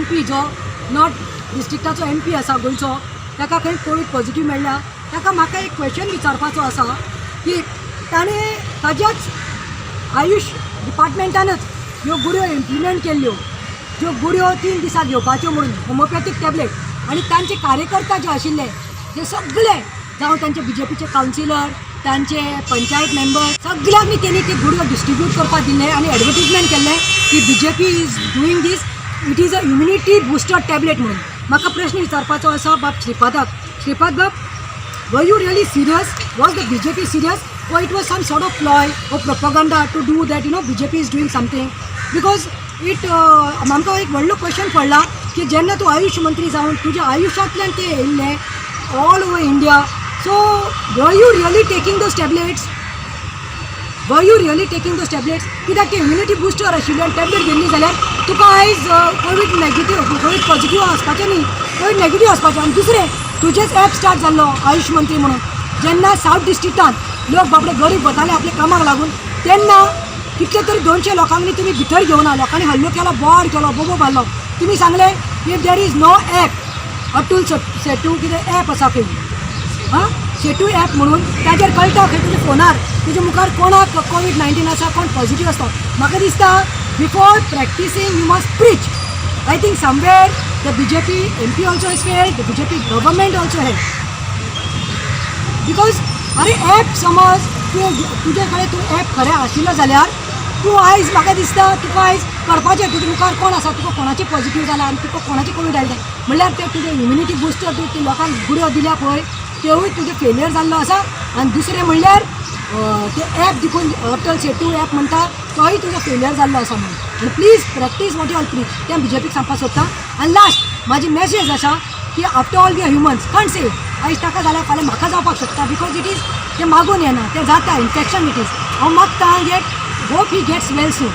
MP जो north डिस्ट्रिक्टाचो MP आसा गोंयचो, ताका खंय कोवीड पॉझिटिव्ह मेळ्ळा. ताका म्हाका एक क्वेश्चन विचारपाचो आसा की ताणें ताज्याच आयुश डिपार्टमेंटानच ह्यो गुळयो इम्प्लिमेंट केल्ल्यो, ज्यो गुळयो 3 दिसां घेवपाच्यो म्हणून, होमिओपॅथीक टॅबलेट. आनी तांचे कार्यकर्ता जे आशिल्ले ते सगळे, जावं तांचे बीजेपीचे कावन्सिलर, तांचे पंचायत मेंबर, सगळ्यांनी तेणी ते गुळयो डिस्ट्रिब्यूट करपाक दिल्ले आनी एडवर्टीजमेंट केल्लें की BJP is doing this, it is a immunity booster tablet म्हणून. म्हाका प्रश्न विचारपाचो आसा बाब श्रीपादाक. श्रीपाद बाब, were you really serious? Was the BJP serious? Or it was some sort of ploy or propaganda to do that, BJP is doing something? Because it, आमकां एक व्हडलो question पडला की जेन्ना तूं आयुश मंत्री जावन तुज्या आयुशांतल्यान ते येयल्ले all over India, so were you really taking those tablets? Were you really taking those tablets? कित्याक ते इम्युनिटी बुस्टर आशिल्ले आनी टॅबलेट घेतली जाल्यार तुका आयज कोवीड नेगेटीव, कोवीड पॉझिटिव्ह वचपाचें न्ही, कोवीड नेगेटीव्ह वचपाचें. आनी दुसरें, तुजेच एप स्टार्ट जाल्लो आयुश मंत्री म्हणून, जेन्ना सावथ डिस्ट्रिक्टान लोक बाबडे गरीब वताले आपल्या कामाक लागून, तेन्ना कितले तरी 200 लोकांनी तुमी भितर घेवना, लोकांनी हल्लो केलो, बोवाळ केलो, बोबो मारलो. तुमी सांगले, if there is no app, Atul Setu कितें एप आसा खंय, हां, सेतू ॲप म्हणून, ताजेर कळटा खंय तुज्या फोनार तुज्या मुखार कोणाक कोवीड 19 आसा, कोण पॉझिटिव्ह आसता. म्हाका दिसता, before practicing you must preach. I think somewhere the BJP MP also has failed, the BJP government also has, because अरे, ॲप समज तुवें तुजे कडेन तूं ॲप खरें आशिल्लो जाल्यार तूं आयज म्हाका दिसता तुका आयज कळपाचें तुज्या मुखार कोण आसा, तुका कोणाचें पॉझिटिव्ह जालां आनी तुका कोणाचें कोवीड आयलें. म्हणल्यार ते तुजें इम्युनिटी बुस्टर तूं ते लोकांक गुळयो दिल्या पळय, त्योय तुजें फेलियर जाल्लो आसा. आनी दुसरें म्हणल्यार ते ॲप देखून अटल सेतू ॲप म्हणटा, तोय तुजो फेलियर जाल्लो आसा म्हणून. आनी please practice what you all preach, तें बीजेपीक सांगपाक सोदता. आनी लास्ट म्हाजी मॅसेज आसा की after all we are humans, can't से आयज ताका जाल्यार फाल्यां म्हाका जावपाक शकता, because it is तें मागून येना, तें जाता इन्फेक्शन it is. हांव मागता, yet hope he gets well soon.